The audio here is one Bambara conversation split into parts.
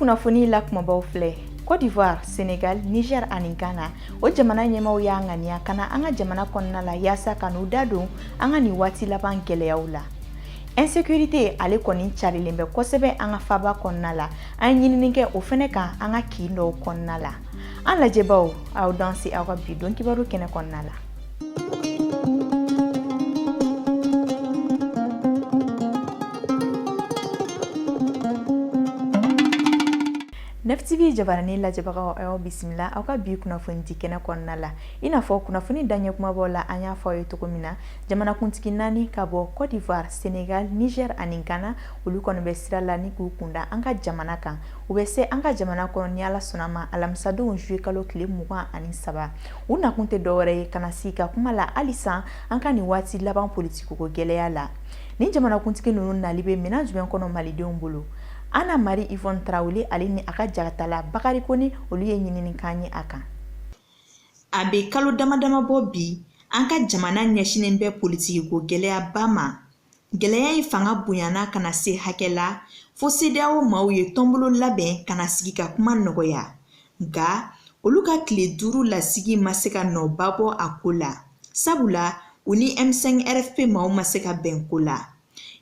Kunnafoni la kumabaw filɛ. Côte d'Ivoire, Sénégal, Niger ani Ghana, o jamana ɲɛmaaw y'a ŋaniya ka na an ka jamana kɔnɔna la yaasa ka n'u da don an ka nin waati laban gɛlɛyaw la. Insécurité, ale kɔni carilen bɛ kosɛbɛ an ka faba kɔnɔna la. An ye ɲinini kɛ o fɛnɛ kan an ka kin dɔw kɔnɔna la. An lajɛbaw, aw danse aw ka bi don kibaru kɛnɛ kɔnɔna la. Nef TV jabarani lajɛbagaw, aw bisimila aw ka bi kunnafoni di kɛnɛ kɔnɔna la. I n'a fɔ kunnafoni daɲɛ kumabaw la, an y'a fɔ aw ye cogo min na, jamanakuntigi naani ka bɔ Côte d'Ivoire, Sénégal, Niger ani Ghana, olu kɔni bɛ sira la ni k'u kunda an ka jamana kan. U bɛ se an ka jamana kɔnɔ ni Ala sɔnna ma alamisadon juillet kalo tile 23. U nakun tɛ dɔwɛrɛ ye ka na sigi ka kuma la halisa an ka nin waati laban politikiko gɛlɛya la. Nin jamanakuntigi ninnu nali bɛ minɛn jumɛn kɔnɔ malidenw bolo? Anna Marie Yvonne Traoré, ale ni a ka jagatala Bakari Kone, olu ye ɲinini k'an ye a kan. A bɛ kalo dama dama bɔ bi, an ka jamana ɲɛsinnen bɛ politikiko gɛlɛyaba ma. Gɛlɛya in fanga bonyana ka na se hakɛ la fo CEDEAO maaw ye tɔnbolo labɛn ka na sigi ka kuma nɔgɔya. Nka olu ka tile 5 lasigi ma se ka nɔba bɔ a ko la, sabula u ni M5 RFP maaw ma se ka bɛn ko la.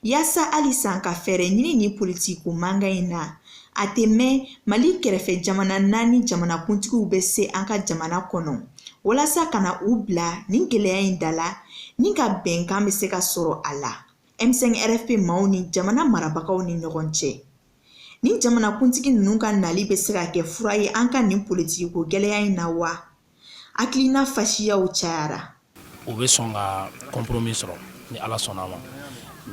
Yaasa halisa ka fɛɛrɛ ɲini nin politiko mankan in na, a tɛ mɛn Mali kɛrɛfɛ jamana naani jamanakuntigiw bɛ se an ka jamana kɔnɔ walasa ka na u bila nin gɛlɛya in da la ni ka bɛnkan bɛ se ka sɔrɔ a la M5 RFP maaw ni jamana marabagaw ni ɲɔgɔn cɛ. Nin jamanakuntigi ninnu ka nali bɛ se ka kɛ fura ye an ka nin politikiko gɛlɛya in na wa? Hakilina fasiyaw cayara. U bɛ sɔn ka compromis sɔrɔ ni Ala sɔnna a ma,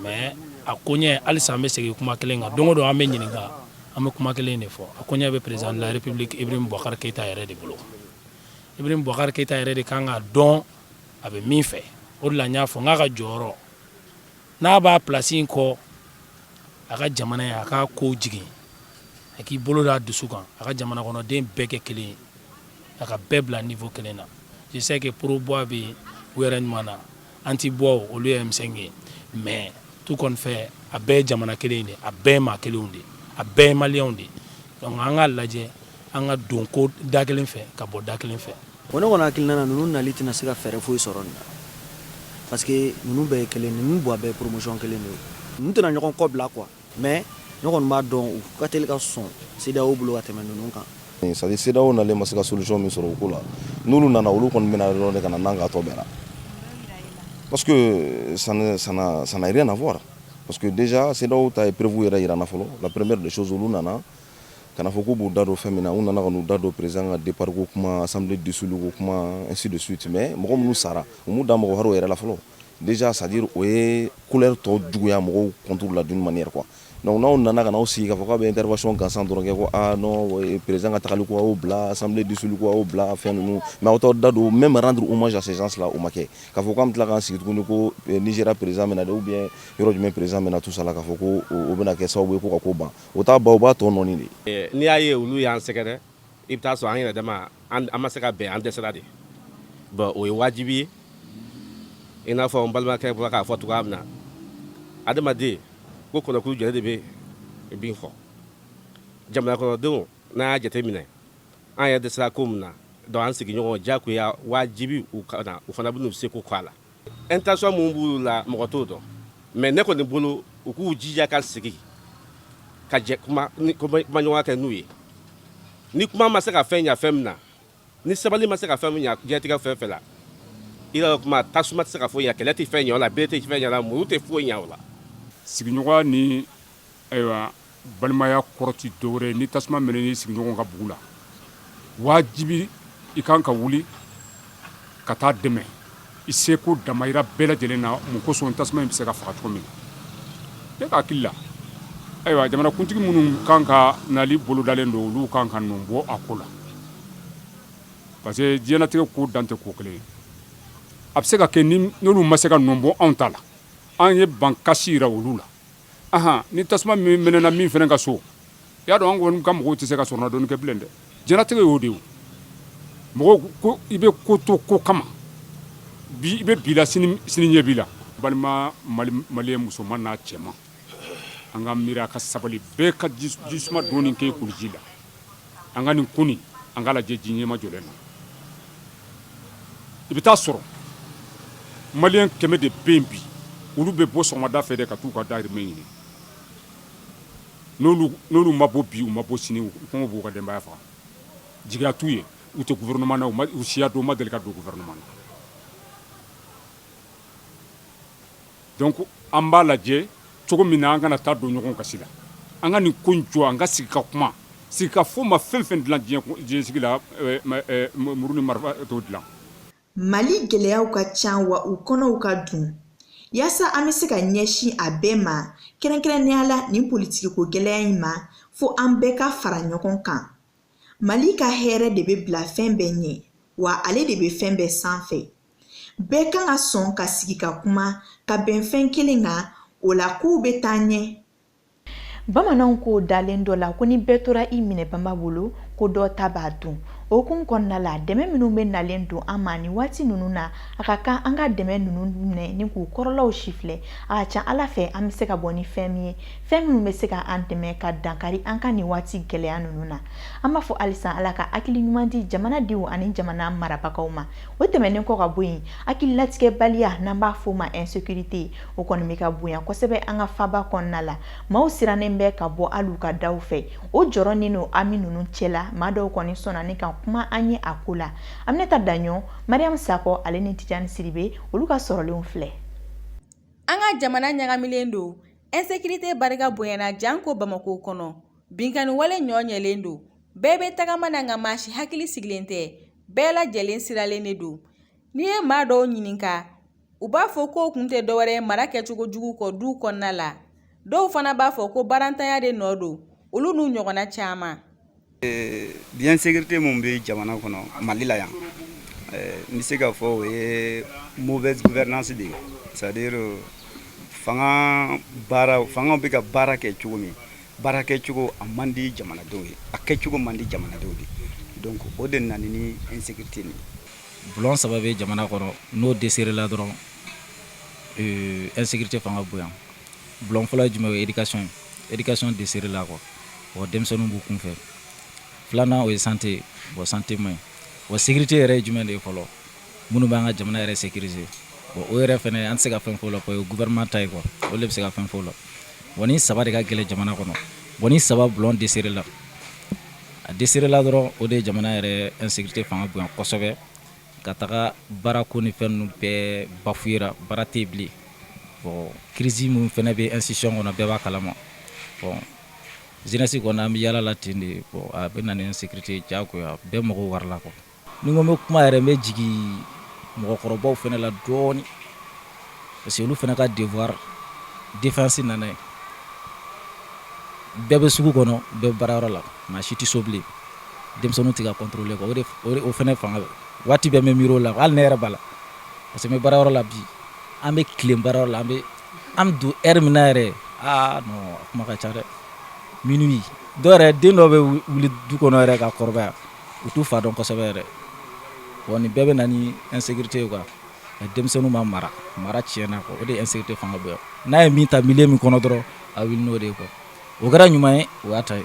mais a koɲɛ halisa an bɛ segin kuma kelen kan. Don o don an bɛ ɲininka, an bɛ kuma kelen de fɔ. A koɲɛ bɛ président de la République Ibrahim Boubacar Keïta yɛrɛ de bolo. Ibrahim Boubacar Keïta yɛrɛ de kan k'a dɔn a bɛ min fɛ. O de la n y'a fɔ n k'a ka jɔyɔrɔ n'a b'a place in kɔ, a ka jamana ye, a k'a ko jigin, a k'i bolo da dusu kan, a ka jamana kɔnɔden bɛɛ kɛ kelen ye, a ka bɛɛ bila niveau kelen na. Je sais que pro Boua bɛ yen, u yɛrɛ ɲuman na, anti Boua, olu ye M5 ye, mais tout compte fait, a bɛɛ ye jamana kelen de, a bɛɛ ye maa kelenw de, a bɛɛ ye maliyɛnw de. Donc an k'a lajɛ an ka don ko da kelen fɛ ka bɔ da kelen fɛ. O ne kɔni hakilina na, ninnu nali tɛna se ka fɛɛrɛ foyi sɔrɔ nin na, parce que ninnu bɛɛ ye kelen, ninnu Boua bɛɛ ye promotion kelen de ye. Ninnu tɛna ɲɔgɔn kɔ bila quoi, mais ne kɔni b'a dɔn u ka teli ka sɔn CEDEAO bolo ka tɛmɛ ninnu kan. C'est à dire CEDEAO nalen ma se ka solution min sɔrɔ o ko la, n'olu nana, olu kɔni bɛna dɔrɔn de ka na n'an ka tɔ bɛnna, parce que ça ne ça n'a ça n'a rien à voir, parce que déjà CEDEAO ta ye preuve yɛrɛ yira n na fɔlɔ. La première des choses, olu nana ka na fɔ k'u b'u da don fɛn min na, u nana ka n'u da don président ka départ ko kuma, assemblée dissoute ko kuma, ainsi de suite. Mais mɔgɔ minnu sara, u m'u da mɔgɔ wɛrɛw yɛrɛ la fɔlɔ. Déjà, c'est à dire o ye colère tɔ juguya mɔgɔw contre la d'une manière quoi. Donc n'aw nana ka n'aw sigi k'a fɔ k'a bɛ intervention gansan dɔrɔn kɛ ko ah non, président ka tagali ko a y'o bila, assemblée dissoute ko a y'o bila, fɛn ninnu, mais aw t'aw da don même rendre hommage à ces gens là, o ma kɛ. K'a fɔ k'an bɛ tila k'an sigi tuguni ko Nigéria président bɛ na dɛ, ou bien yɔrɔ jumɛn président bɛ na, tout ça la, k'a fɔ ko o bɛna kɛ sababu ye ko ka ko ban, o t'a ban, o b'a tɔ nɔɔni de. N'i y'a ye olu y'an sɛgɛrɛ, i bɛ taa sɔrɔ an yɛrɛ dama an ma se ka bɛn, an dɛsɛra de. Bon, o ye wajibi ye. I n'a fɔ n balimakɛ bɔra k'a fɔ cogoya min na, adamaden ko kɔnɔkulu jɔlen de bɛ bin fɔ. Jamana kɔnɔdenw, n'an y'a jateminɛ, an yɛrɛ dɛsɛra ko min na, donc an sigiɲɔgɔn diyagoya wajibi u ka na, u fana bɛ n'u seko k'a la. Intention mun b'u la, mɔgɔ t'o dɔn, mais ne kɔni bolo, u k'u jija ka sigi ka jɛ kuma kuma ɲɔgɔnya kɛ n'u ye. Ni kuma ma se ka fɛn ɲa fɛn min na, ni sabali ma se ka fɛn min ɲa diɲɛtigɛ fɛn fɛn la, i yɛrɛ kuma tasuma tɛ se ka foyi ɲa, kɛlɛ tɛ fɛn ɲa o la, bere tɛ fɛn ɲa o la, muru tɛ foyi ɲa o la. Sigiɲɔgɔnya ni ayiwa balimaya kɔrɔ ti dɔwɛrɛ ye. Ni tasuma mɛnɛ ni sigiɲɔgɔn ka bugu la, wajibi i kan ka wuli ka taa dɛmɛ i seko damayira bɛɛ lajɛlen na. Mun kosɔn? Tasuma in bɛ se ka faga cogo min na. Ne ka hakili la, ayiwa, jamanakuntigi minnu kan ka nali bolodalen don, olu kan ka nɔ bɔ a ko la, parce que diɲɛlatigɛ ko dan tɛ ko kelen ye. A bɛ se ka kɛ ni n'olu ma se ka nɔ bɔ anw ta la, an ye ban kasi yira olu la. Ahan, ni tasuma min mɛnɛna min fana ka so, i y'a dɔn an kɔni ka mɔgɔw tɛ se ka sɔrɔna dɔɔni kɛ bilen dɛ. Diɲɛlatigɛ y'o de ye. Mɔgɔw ko i bɛ ko to ko kama bi, i bɛ bi la, sini sini ɲɛ b'i la. Balima maliyɛn musoman n'a cɛman, An ka miiri, a ka sabali, bɛɛ ka jisuma dɔɔni kɛ kuluji la. An ka nin ko nin, an k'a lajɛ ji ɲɛma jɔlen na. I bɛ taa sɔrɔ Maliyɛn 100 de bɛ yen bi, olu bɛ bɔ sɔgɔmada fɛ de ka t'u ka dahirimɛ ɲini. N'olu ma bɔ bi, u ma bɔ sini, kɔngɔ b'u ka denbaya faga. Jigiya t'u ye, u tɛ gouvernement na, u siya dɔn, u ma deli ka don gouvernement na. Donc an b'a lajɛ cogo min na an kana taa don ɲɔgɔn gasi la. An ka nin ko in jɔ, an ka sigi ka kuma. Sigi ka fɔ ma fɛn fɛn dilan diɲɛ sigi la, muru ni marifa t'o dilan. Mali gɛlɛyaw ka ca wa u kɔnɔw ka dun. Yaasa an bɛ se ka ɲɛsin a bɛɛ ma, kɛrɛnkɛrɛnnenya la nin politikiko gɛlɛya in ma, fo an bɛɛ ka fara ɲɔgɔn kan. Mali ka hɛrɛ de bɛ bila fɛn bɛɛ ɲɛ, wa ale de bɛ fɛn bɛɛ sanfɛ. Bɛɛ kan ka sɔn ka sigi ka kuma, ka bɛn fɛn kelen kan, o la kow bɛ taa ɲɛ. Bamananw ko dalen dɔ la ko ni bɛɛ tora i minɛ banba bolo, ko dɔ ta b'a dun. O hukumu kɔnɔna la, dɛmɛ minnu bɛ nalen don an ma nin waati ninnu na, a ka kan an ka dɛmɛ ninnu minɛ ni k'u kɔrɔlaw sifilɛ. A ka ca Ala fɛ, an bɛ se ka bɔ ni fɛn min ye, fɛn minnu bɛ se ka an dɛmɛ ka dankari an ka nin waati gɛlɛya ninnu na. An b'a fɔ halisa, Ala ka hakili ɲuman di jamanadenw ani jamana marabagaw ma. O tɛmɛnen kɔ ka bɔ yen, hakililatigɛbaliya, n'an b'a fɔ o ma insécurité, o kɔni bɛ ka bonya kosɛbɛ an ka faba kɔnɔna la. Maaw sirannen bɛ ka bɔ hali u ka daw fɛ. O jɔrɔ ni n'o hami ninnu cɛla, maa dɔw kɔni sɔnna ni ka kuma an ye a ko la. Aminata Daɲɔ, Mariam Sakɔ, ale ni Tijani Sidibe, olu ka sɔrɔlenw filɛ. An ka jamana ɲagamilen don, insécurité barika bonyana janko Bamakɔ kɔnɔ. Binkanni wale ɲɔ ɲɛlen don. Bɛɛ bɛ tagama na, nka maa si hakili sigilen tɛ. Bɛɛ lajɛlen siralen de don. N'i ye maa dɔw ɲininka, u b'a fɔ k'o kun tɛ dɔwɛrɛ ye mara kɛcogo jugu kɔ duw kɔnɔna la. Dɔw fana b'a fɔ ko baarantanya de nɔ don, olu n'u ɲɔgɔnna caman. Bi insécurité min bɛ jamana kɔnɔ, Mali la yan, n bɛ se k'a fɔ o ye mauvaise gouvernance de ye, c'est à dire fanga baara, fanga bɛ ka baara kɛ cogo min, baara kɛcogo a man di jamanadenw ye, a kɛcogo man di jamanadenw de. Donc o de nana ni insécurité nin ye. Bulon saba bɛ jamana kɔnɔ, n'o dɛsɛra dɔrɔn, insécurité fanga bonya. Bulon fɔlɔ ye jumɛn? O ye éducation ye. Éducation dɛsɛra la quoi, bon, denmisɛnninw b'u kunfɛ. Filanan, o ye santé. Bon, santé man ɲi. Bon, sécurité yɛrɛ ye jumɛn de ye fɔlɔ? Minnu b'an ka jamana yɛrɛ sécuriser, bon, o yɛrɛ fɛnɛ, an tɛ se ka fɛn fɔ o la, o ye gouvernement ta ye quoi, o de bɛ se ka fɛn fɔ o la. Bon, ni saba de ka gɛlɛn jamana kɔnɔ. Bon, ni saba bulon dɛsɛra la, a dɛsɛra la dɔrɔn, o de ye jamana yɛrɛ insécurité fanga bonya kosɛbɛ, ka taga baarako ni fɛn ninnu bɛɛ bafouera, baara tɛ yen bilen. Bon, crise min fɛnɛ bɛ institution kɔnɔ, bɛɛ b'a kalama. Bon, jeunesse kɔni, an bɛ yaala la ten de. Bon, a bɛ na ni insécurité diyagoya, bɛɛ mago wari la quoi. Ni n ko n bɛ kuma yɛrɛ, n bɛ jigin mɔgɔkɔrɔbaw fɛnɛ la dɔɔni, parce que olu fɛnɛ ka devoir défense nana ye. Bɛɛ bɛ sugu kɔnɔ, bɛɛ bɛ baarayɔrɔ la, maa si tɛ so bilen. Denmisɛnninw tɛ ka contrôler quoi. O de o fɛnɛ fanga waati bɛɛ n bɛ miiri o la. Hali ne yɛrɛ b'a la, parce que n bɛ baarayɔrɔ la bi, an bɛ tilen baarayɔrɔ la, an bɛ don heure min na yɛrɛ, aa non, a kuma ka ca dɛ, minuit. Dɔw yɛrɛ, den dɔw bɛ wuli du kɔnɔ yɛrɛ ka kɔrɔbaya, u t'u fa dɔn kosɛbɛ yɛrɛ. Bon, nin bɛɛ bɛ na ni insécurité ye quoi. Denmisɛnninw ma mara, mara tiɲɛna quoi, o de ye insécurité fanga bonya. N'a ye min ta milieu min kɔnɔ dɔrɔn, a wuli n'o de ye quoi. O kɛra ɲuman ye, o y'a ta ye,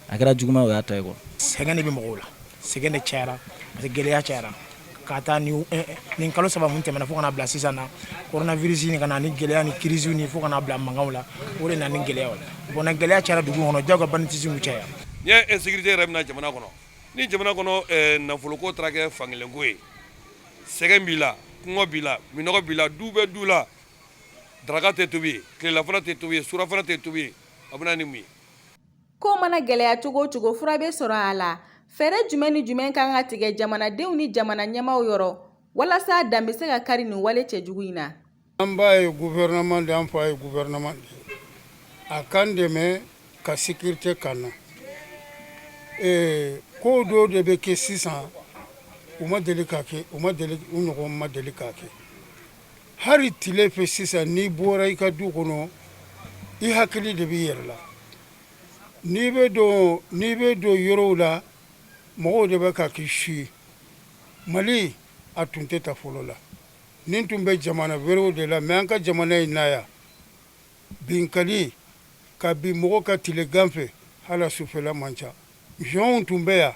a kɛra juguman ye, o y'a ta ye quoi. Sɛgɛn de bɛ mɔgɔw la, sɛgɛn de cayara, parce que gɛlɛya cayara ka taa nin kalo 3 mun tɛmɛna fo ka na bila sisan na, coronavirus ni ka na ni gɛlɛya ni crise ni fo ka na bila mankanw la, o de nana ni gɛlɛya ye. Bon, na gɛlɛya cayara dugu kɔnɔ, jagoya banditisme caya. N'i ye insécurité yɛrɛ bɛna jamana kɔnɔ, ni jamana kɔnɔ nafoloko taara kɛ fankelenko ye, sɛgɛn b'i la, kɔngɔ b'i la, minɔgɔ b'i la, du bɛ du la, daraka tɛ tobi yen, tilelafana tɛ tobi yen, surafana tɛ tobi yen, a bɛ na ni mun ye? Ko mana gɛlɛya cogo o cogo, fura bɛ sɔrɔ a la. Fɛɛrɛ jumɛn ni jumɛn kan ka tigɛ jamanadenw ni jamana ɲɛmaaw yɔrɔ walasa dan bɛ se ka kari nin wale cɛjugu in na? An ba ye gouvernement de, an fa ye gouvernement de, a k'an dɛmɛ ka sécurité ka na. Ko dɔw de bɛ kɛ sisan, u ma deli ka kɛ, u ma deli, u ɲɔgɔn ma deli k'a kɛ. Hali tile fɛ sisan, n'i bɔra i ka du kɔnɔ, i hakili de b'i yɛrɛ la. N'i bɛ don yɔrɔw la, mɔgɔw de bɛ ka k'i su ye. Mali a tun tɛ ta fɔlɔ la, nin tun bɛ jamana wɛrɛw de la, mais an ka jamana in na yan, binkali. Ka bin mɔgɔ kan tilegan fɛ, hali sufɛla man ca. Zɔnw tun bɛ yan,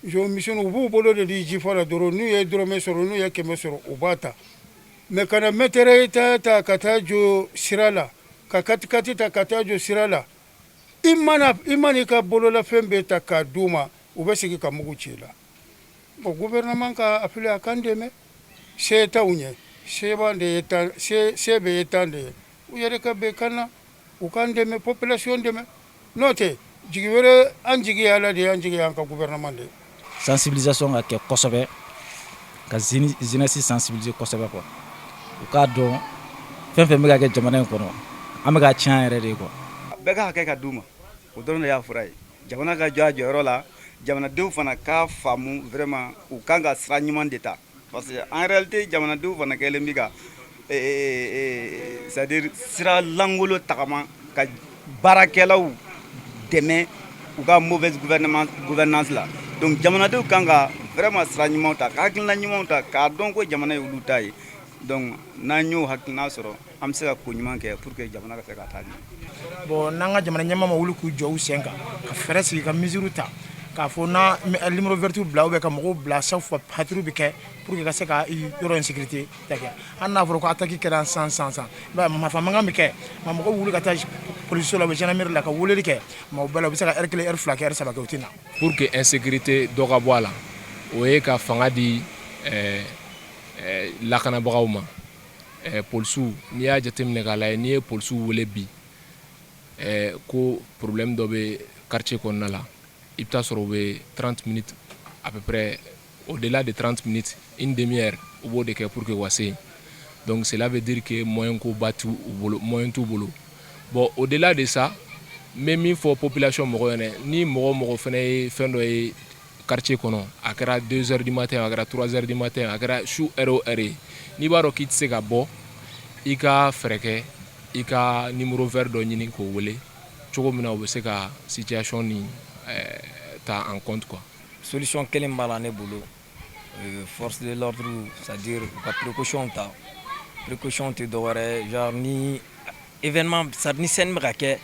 zon misɛnninw, u b'u bolo de di jifa la dɔrɔn. N'u ye dɔrɔmɛ sɔrɔ, n'u ye 100 sɔrɔ, u b'a ta. Mais ka na mitraillette ta ka taa jɔ sira la, ka quatre-quatre ta ka taa jɔ sira la, i mana i mana i ka bololafɛn bɛɛ ta k'a d'u ma, u bɛ segin ka mugu ci i la. Bon, gouvernement ka a filɛ, a k'an dɛmɛ. Se t'anw ɲɛ, se b'an de ye tan, se se bɛ ye tan de ye. U yɛrɛ ka bɛn kan na, u k'an dɛmɛ, population dɛmɛ. N'o tɛ, jigi wɛrɛ, an jigi ye Ala de ye, an jigi ye an ka gouvernement de ye. Sensibilisation ka kɛ kosɛbɛ, ka jeunesse sensibiliser kosɛbɛ quoi. U k'a dɔn fɛn fɛn bɛ ka kɛ jamana in kɔnɔ, an bɛ ka tiɲɛ an yɛrɛ de ye quoi. Bɛɛ ka hakɛ ka d'u ma, o dɔrɔn de y'a fura ye. Jamana ka jɔ a jɔyɔrɔ la, jamanadenw fana k'a faamu vraiment u kan ka sira ɲuman de ta, parce que en réalité jamanadenw fana kɛlen bi ka, c'est à dire, sira lankolon tagama ka baarakɛlaw dɛmɛ u ka mauvaise gouvernance la. Donc jamanadenw kan ka vraiment sira ɲumanw ta, ka hakilina ɲumanw ta, k'a dɔn ko jamana ye olu ta ye. Donc n'an y'o hakilina sɔrɔ, an bɛ se ka ko ɲuman kɛ pour que jamana ka se ka taa ɲɛ. Bon, n'an ka jamana ɲɛmaa ma wuli k'u jɔ u sen kan, ka fɛɛrɛ sigi, ka mesure ta, k'a fɔ n'a numéro vert bila ou bien ka mɔgɔw bila, chaque fois patrouille bɛ kɛ pour que ka se ka yɔrɔ insécurité ta kɛ. Hali n'a fɔra ko attaque kɛra san san san, i b'a ye marifa mankan bɛ kɛ, nka mɔgɔw wuli ka taa polisiso la ou gendarmerie la ka weleli kɛ, mais o bɛɛ la u bɛ se ka heure 1, heure 2 kɛ, heure 3 kɛ, u tɛ na. Pour que insécurité dɔ ka bɔ a la, o ye ka fanga di lakanabagaw ma, polisiw. N'i y'a jateminɛ k'a lajɛ, n'i ye polisiw wele bi ko problème dɔ bɛ quartier kɔnɔna la, i bɛ taa sɔrɔ u bɛ 30 minutes à peu près, au-delà de 30 minutes, une demi-heure, u b'o de kɛ pour que u ka se yen. Donc cela veut dire que moyen ko ba t'u bolo, moyen t'u bolo. Bon, au-delà de ça, n bɛ min fɔ population mɔgɔw ɲɛna, ni mɔgɔ o mɔgɔ fana ye fɛn dɔ ye quartier kɔnɔ, a kɛra 2 heures du matin, a kɛra 3 heures du matin, a kɛra su heure o heure ye, n'i b'a dɔn k'i tɛ se ka bɔ, i ka fɛɛrɛ kɛ i ka numéro vert dɔ ɲini k'o wele, cogo min na u bɛ se ka situation nin ta en compte quoi. Solution kelen b'a la ne bolo: force de l'ordre, c'est à dire u ka précaution ta. Précaution tɛ dɔwɛrɛ, genre ni événement, c'est à dire ni scène bɛ ka kɛ,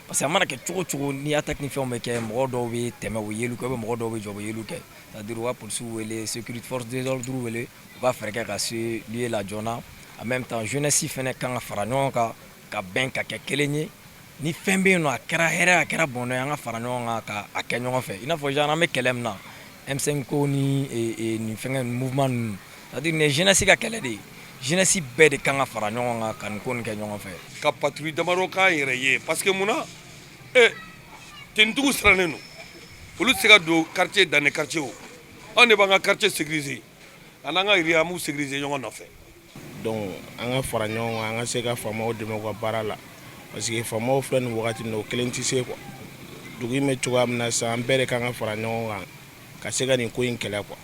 parce que a mana kɛ cogo cogo, ni attaque ni fɛnw bɛ kɛ, mɔgɔ dɔw bɛ tɛmɛ, u bɛ yeliw kɛ, ou bien mɔgɔ dɔw bɛ jɔ, u bɛ yeliw kɛ. C'est à dire u ka polisiw wele, sécurité, force de l'ordre wele, u ka fɛɛrɛ kɛ ka se lieu la joona. En même temps, jeunesse fɛnɛ kan ka fara ɲɔgɔn kan, ka bɛn, ka kɛ kelen ye. Ni fɛn bɛ yen nɔ, a kɛra hɛrɛ, a kɛra bɔnɛ ye, an ka fara ɲɔgɔn kan ka a kɛ ɲɔgɔn fɛ. I n'a fɔ genre an bɛ kɛlɛ min na, M5 ko ni nin fɛngɛ mouvement ninnu, c'est à dire nin ye jeunesse ka kɛlɛ de ye. Jeunesse bɛɛ de kan ka fara ɲɔgɔn kan ka nin ko nin kɛ ɲɔgɔn fɛ. Ka patrouille damadɔ k'an yɛrɛ ye, parce que munna tenitigiw sirannen don, olu tɛ se ka don quartier dans les quartiers. O anw de b'an ka quartier sécuriser, a n'an ka yiri, an b'u sécuriser ɲɔgɔn nɔfɛ. Donc an ka fara ɲɔgɔn kan, an ka se ka faamaw dɛmɛ u ka baara la, parce que faamaw filɛ nin wagati min na, o kelen tɛ se quoi. Dugu in bɛ cogoya min na sisan, an bɛɛ de kan ka fara ɲɔgɔn kan ka se ka nin ko in kɛlɛ quoi.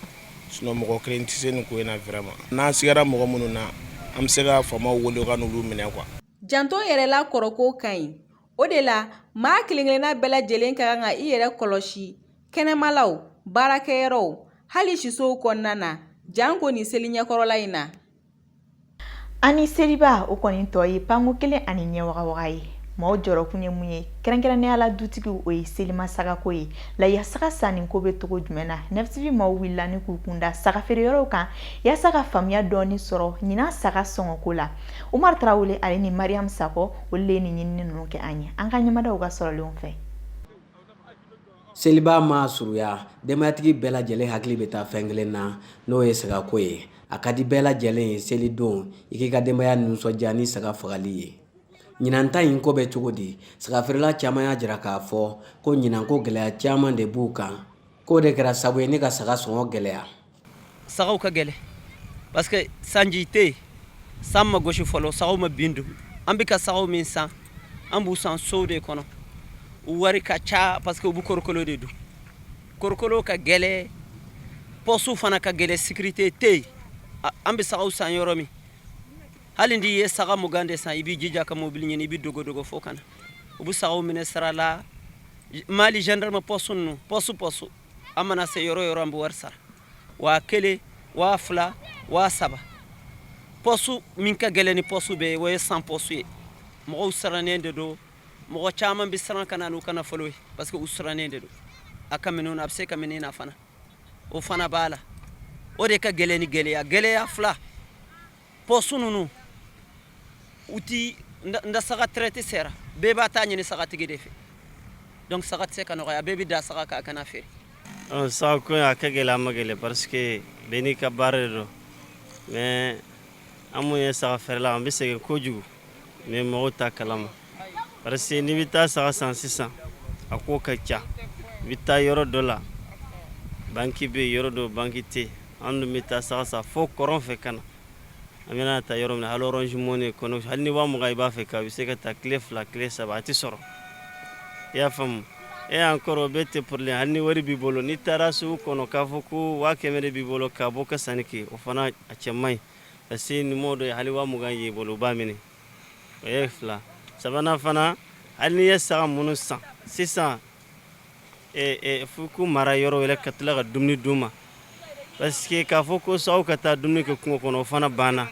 Sinon mɔgɔ kelen tɛ se nin ko in na vraiment. N'an sigara mɔgɔ minnu na, an bɛ se ka faamaw wele ka n'olu minɛ quoi. Janto yɛrɛ la kɔrɔko ka ɲi. O de la, maa kelen-kelenna bɛɛ lajɛlen ka kan ka i yɛrɛ kɔlɔsi kɛnɛmalaw, baarakɛyɔrɔw, hali sisow kɔnɔna na, janko nin seli ɲɛkɔrɔla in na. Ani seliba o kɔni tɔ ye panko kelen ani ɲɛ wagawaga ye. Maaw jɔrɔkun ye mun ye, kɛrɛnkɛrɛnnenya la dutigiw, o ye selima sagako ye. Laya saga sanni ko bɛ cogo jumɛn na? Nef TV maaw wulila ni k'u kunda saga feereyɔrɔw kan yaasa ka faamuya dɔɔni sɔrɔ ɲinan saga sɔngɔko la. Umar Tarawele ale ni Mariam Sakɔ, olu de ye nin ɲinini ninnu kɛ an ye an ka ɲɛmadaw ka sɔrɔlenw fɛ. Seliba ma surunya, denbayatigi bɛɛ lajɛlen hakili bɛ taa fɛn kelen na, n'o ye sagako ye. A ka di bɛɛ lajɛlen ye selidon i k'i ka denbaya nisɔndiya ni saga fagali ye. Ɲinan ta in ko bɛ cogo di? Sagafeerela caman y'a jira k'a fɔ ko ɲinan ko gɛlɛya caman de b'u kan, k'o de kɛra sababu ye ne ka saga sɔngɔ gɛlɛya. Sagaw ka gɛlɛn parce que sanji tɛ yen, san ma gosi fɔlɔ, sagaw ma bin dun. An bɛ ka sagaw min san, an b'u san sow de kɔnɔ, u wari ka ca parce que u bɛ korokolo de dun. Korokolo ka gɛlɛn, pɔsiw fana ka gɛlɛn, sécurité tɛ yen. An bɛ sagaw san yɔrɔ min, hali n'i ye saga 20 de san, i b'i jija ka mobili ɲini, i bɛ dogo dogo fo ka na. U bɛ sagaw minɛ sira la. Mali gendarme poste ninnu, poste poste, an mana se yɔrɔ yɔrɔ, an bɛ wari sara, 1000, 2000, 3000. Poste min ka gɛlɛn ni poste bɛɛ ye, o ye 100 poste ye. Mɔgɔw sirannen de don. Mɔgɔ caman bɛ siran ka na n'u ka nafolo ye parce que u sirannen de don. A ka minɛ a bɛ se ka minɛ na fana, o fana b'a la. O de ka gɛlɛn ni gɛlɛya. Gɛlɛya fila, poste ninnu, u ti n da saga traite sera, bɛɛ b'a ta ɲini sagatigi de fɛ. Donc saga tɛ se ka nɔgɔya, bɛɛ bɛ da saga kan a kana feere. Saga ko a ka gɛlɛn, a ma gɛlɛn, parce que bɛɛ n'i ka baara de don. Mais an mun ye saga feerela, an bɛ sɛgɛn kojugu, mais mɔgɔw t'a kalama, parce que n'i bɛ taa saga san sisan, a ko ka ca. I bɛ taa yɔrɔ dɔ la, banki bɛ yen, yɔrɔ dɔ banki tɛ yen. An dun bɛ taa saga san fo kɔrɔn fɛ ka na. An bɛna ta yɔrɔ min na, hali Orange Money kɔnɔ, hali ni 20 000 i b'a fɛ ka, i bɛ se ka taa tile 2, tile 3, a tɛ sɔrɔ. I y'a faamu? E encore, o bɛɛ tɛ problème. Hali ni wari b'i bolo, n'i taara sugu kɔnɔ k'a fɔ ko 100 000 de b'i bolo ka bɔ ka sanni kɛ, o fana a cɛ man ɲi, parce que ni mɔgɔ dɔ ye hali 20 000 y'i bolo, u b'a minɛ. O ye fila. Sabanan fana, hali n'i ye saga minnu san sisan, f'u k'u mara yɔrɔ wɛrɛ ka tila ka dumuni d'u ma, parce que k'a fɔ ko sagaw ka taa dumuni kɛ kungo kɔnɔ, o fana banna.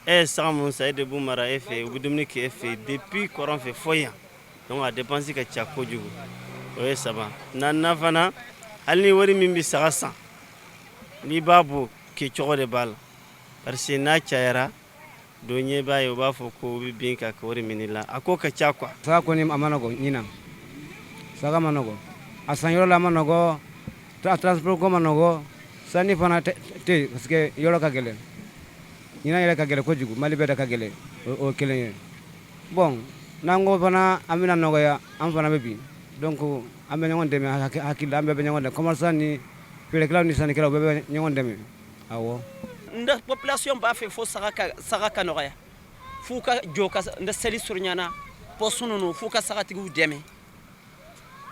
E ye saga minnu san, e de b'u mara e fɛ, u bɛ dumuni kɛ e fɛ depuis kɔrɔn fɛ fo yan. Donc a dépense ka ca kojugu. O ye saba. Naaninan fana, hali ni wari min bɛ saga san, n'i b'a bɔ kɛcogo de b'a la, parce que n'a cayara don ɲɛ b'a ye, u b'a fɔ ko u bɛ bin ka wari minɛ la. A ko ka ca quoi. Saga kɔni a ma nɔgɔ ɲinan, saga ma nɔgɔ, a san yɔrɔ la a ma nɔgɔ, a transport ko ma nɔgɔ, sanni fana tɛ yen, parce que yɔrɔ ka gɛlɛn. Ɲinan yɛrɛ ka gɛlɛn kojugu, Mali bɛɛ de ka gɛlɛn, o ye kelen ye. Bon, n'an ko fana an bɛna nɔgɔya, an fana bɛ bin. Donc an bɛ ɲɔgɔn dɛmɛ hakili la, an bɛɛ bɛ ɲɔgɔn dɛmɛ, commerçant ni feerekɛlaw ni sannikɛlaw, bɛɛ bɛ ɲɔgɔn dɛmɛ, awɔ. N da population b'a fɛ fo saga ka nɔgɔya, f'u ka jɔ ka n da seli surunyana poste ninnu, f'u ka sagatigiw dɛmɛ.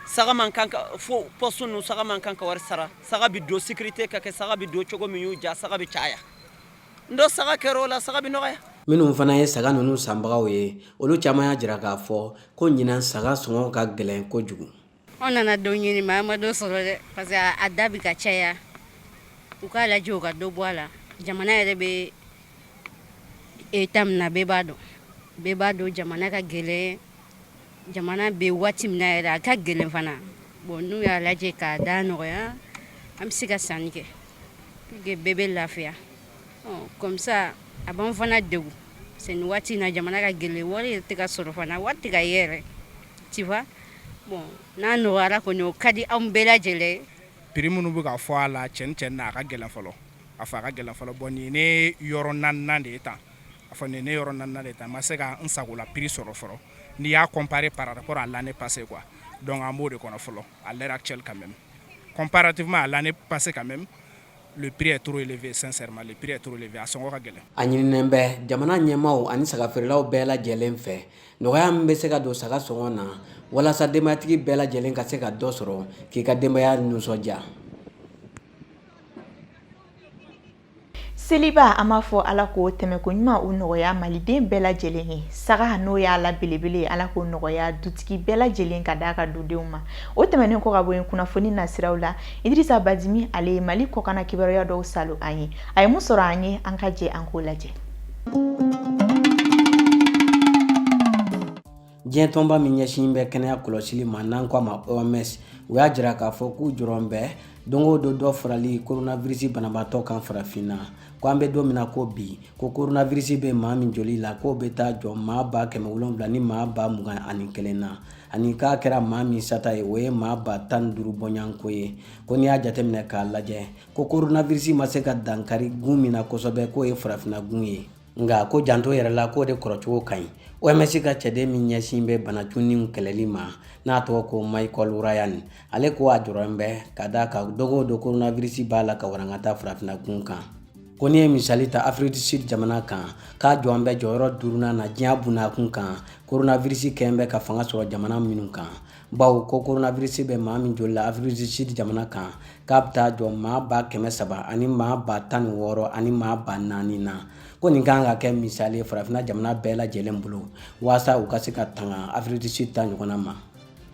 Saga man kan ka fo poste ninnu, saga man kan ka wari sara. Saga bɛ don, sécurité ka kɛ, saga bɛ don cogo min y'u ja, saga bɛ caya. N dɔ saga kɛra o la, saga bɛ nɔgɔya. Minnu fana ye saga ninnu sanbagaw ye, olu caman y'a jira k'a fɔ ko ɲinan saga sɔngɔ ka gɛlɛn kojugu. Anw nana dɔ ɲini, mais an ma dɔ sɔrɔ dɛ, parce que a da bɛ ka caya. U k'a lajɛ, u ka dɔ bɔ a la. Jamana yɛrɛ bɛ état min na, bɛɛ b'a dɔn, bɛɛ b'a dɔn jamana ka gɛlɛn. Jamana bɛ waati min na yɛrɛ, a ka gɛlɛn fana. Bon, n'u y'a lajɛ k'a da nɔgɔya, an bɛ se ka sanni kɛ pour que bɛɛ bɛ lafiya. Comme ça a b'an fana degun, parce que nin waati in na, jamana ka gɛlɛn, wari yɛrɛ tɛ ka sɔrɔ fana, wari tɛ ka ye yɛrɛ, tu vois. Bon, n'a nɔgɔyara kɔni, o ka di anw bɛɛ lajɛlen. Prix minnu bɛ ka fɔ a la, cɛni cɛni na, a ka gɛlɛn fɔlɔ. A fɔ a ka gɛlɛn fɔlɔ. Bon, nin ye ne yɔrɔ naaninan de ye tan. A fɔ nin ye ne yɔrɔ naaninan de ye tan, n ma se ka n sagola prix sɔrɔ fɔlɔ, n'i y'a comparer par rapport à l'année passée quoi. Donc an b'o de kɔnɔ fɔlɔ à l'heure actuelle. Quand même, comparativement à l'année passée, quand même le prix est trop élevé. Sincèrement, le prix est trop élevé. A sɔngɔ ka gɛlɛn. A ɲininen bɛ jamana ɲɛmaaw ani sagafeerelaw bɛɛ lajɛlen fɛ, nɔgɔya min bɛ se ka don saga sɔngɔ na, walasa denbayatigi bɛɛ lajɛlen ka se ka dɔ sɔrɔ k'i ka denbaya nisɔndiya. Seliba, an b'a fɔ Ala k'o tɛmɛko ɲuman o nɔgɔya maliden bɛɛ lajɛlen ye. Saga, n'o y'a la belebele, Ala k'o nɔgɔya dutigi bɛɛ lajɛlen ka d'a ka dudenw ma. O tɛmɛnen kɔ ka bɔ yen, kunnafoni nasiraw la, Idirisa Badimi, ale ye Mali kɔkanna kibaruya dɔw salo an ye. A ye mun sɔrɔ an ye? An ka jɛ an k'o lajɛ. Diɲɛ tɔnba min ɲɛsin bɛ kɛnɛya kɔlɔsili ma, n'an ko a ma OMS, u y'a jira k'a fɔ k'u jɔrɔn bɛ don o don dɔ farali coronavirus banabaatɔ kan farafinna. Ko an bɛ don min na ko bi, ko coronavirus bɛ maa min joli la, k'o bɛ taa jɔ maa 700 000 ni maa 21 000 na, ani k'a kɛra maa min sata ye, o ye maa 15 000 bɔɲɔgɔnko ye. Ko n'i y'a jateminɛ k'a lajɛ, ko coronavirus ma se ka dankari gun min na kosɛbɛ, k'o ye farafinna gun ye. Nka ko janto yɛrɛ la, k'o de kɔrɔcogo ka ɲi. OMS ka cɛden min ɲɛsin bɛ bana cunninw kɛlɛli ma, n'a tɔgɔ ko Michael Ryan, ale ko a jɔrɔlen bɛ ka d'a kan don o don coronavirus b'a la ka warankata farafinna gun kan. Ko n'i ye misali ta Afrique du Sud jamana kan, k'a jɔn bɛ jɔyɔrɔ duurunan na diɲɛ bunakun kan coronavirus kɛn bɛ ka fanga sɔrɔ jamana minnu kan, bawo ko coronavirus bɛ maa min joli la Afrique du Sud jamana kan, k'a bɛ taa jɔ maa 300 000 ani maa 16 000 ani maa 4000 na. Ko nin kan ka kɛ misali ye farafinna jamana bɛɛ lajɛlen bolo, waasa u ka se ka tanga Afrique du Sud ta ɲɔgɔnna ma.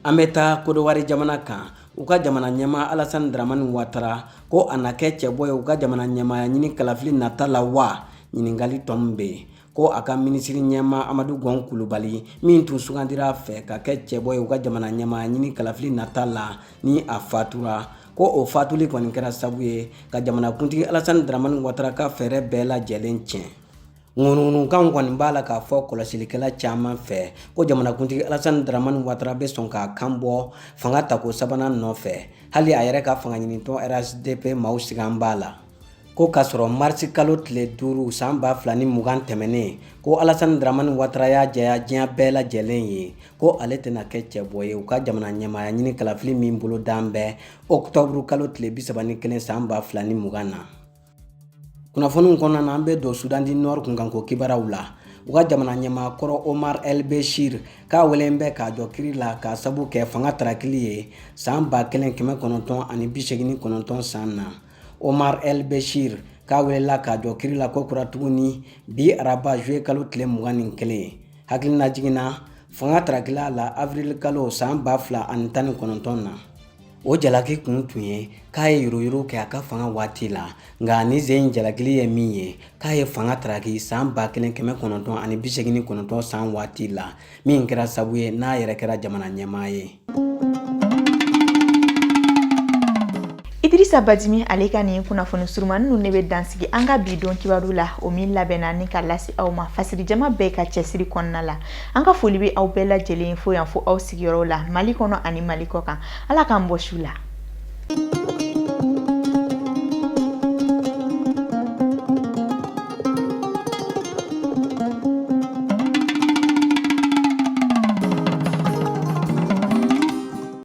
An bɛ taa Kodowari jamana kan. U ka jamana ɲɛmaa Alasani Dramani Watara, ko a na kɛ cɛbɔ ye u ka jamana ɲɛmaaya ɲini kalafili nata la wa? Ɲininkali tɔ min bɛ yen. Ko a ka minisiri ɲɛmaa Amadu Gɔn Kulubali min tun sugandira a fɛ ka kɛ cɛbɔ ye u ka jamana ɲɛmaa ɲini kalafili nata la, ni a fatura, ko o fatuli kɔni kɛra sabu ye ka jamanakuntigi Alasani Daramani Watara ka fɛɛrɛ bɛɛ lajɛlen tiɲɛ. Ŋunuŋunukanw kɔni b'a la k'a fɔ kɔlɔsilikɛla caman fɛ ko jamanakuntigi Alasani Daramani Watara bɛ sɔn k'a kan bɔ fanga tako sabanan nɔfɛ, hali a yɛrɛ ka fanga ɲinitɔn RHDP maaw sigan b'a la. Ko k'a sɔrɔ marisi kalo tile 5 san 2020 tɛmɛnen, ko Alasani Daramani Watara y'a jɛya diɲɛ bɛɛ lajɛlen ye ko ale tɛna kɛ cɛbɔ ye u ka jamana ɲɛmaaya ɲini kalafili min bolo dan bɛ ɔkutɔburu kalo tile 31 san 2020 na. Kunnafoniw kɔnɔna na, an bɛ don Sudan du Nord kunkanko kibaruyaw la. U ka jamana ɲɛmaa kɔrɔ Omar El Bechir k'a welen bɛ k'a jɔ kiri la k'a sabu kɛ fanga tarakili ye san 1989 san na. Omar El Bechir k'a welela k'a jɔ kiri la kokura tuguni bi araba juillet kalo tile 21. Hakilinajigin na, fanga tarakila la avril kalo san 2019 na. O jalaki kun tun ye k'a ye yuruguyurugu kɛ a ka fanga waati la, nka nin sen in jalakili ye min ye, k'a ye fanga taraki san 1989 san waati la, min kɛra sabu ye n'a yɛrɛ kɛra jamana ɲɛmaa ye. Idirisa Badimi ale ka nin kunnafoni surumani ninnu de bɛ dansigi an ka bi don kibaru la, o min labɛnna ni ka lase aw ma fasirijama bɛɛ ka cɛsiri kɔnɔna la. An ka foli bɛ aw bɛɛ lajɛlen fo yan fo aw sigiyɔrɔw la, Mali kɔnɔ ani Mali kɔ kan. Ala k'an bɔ su la.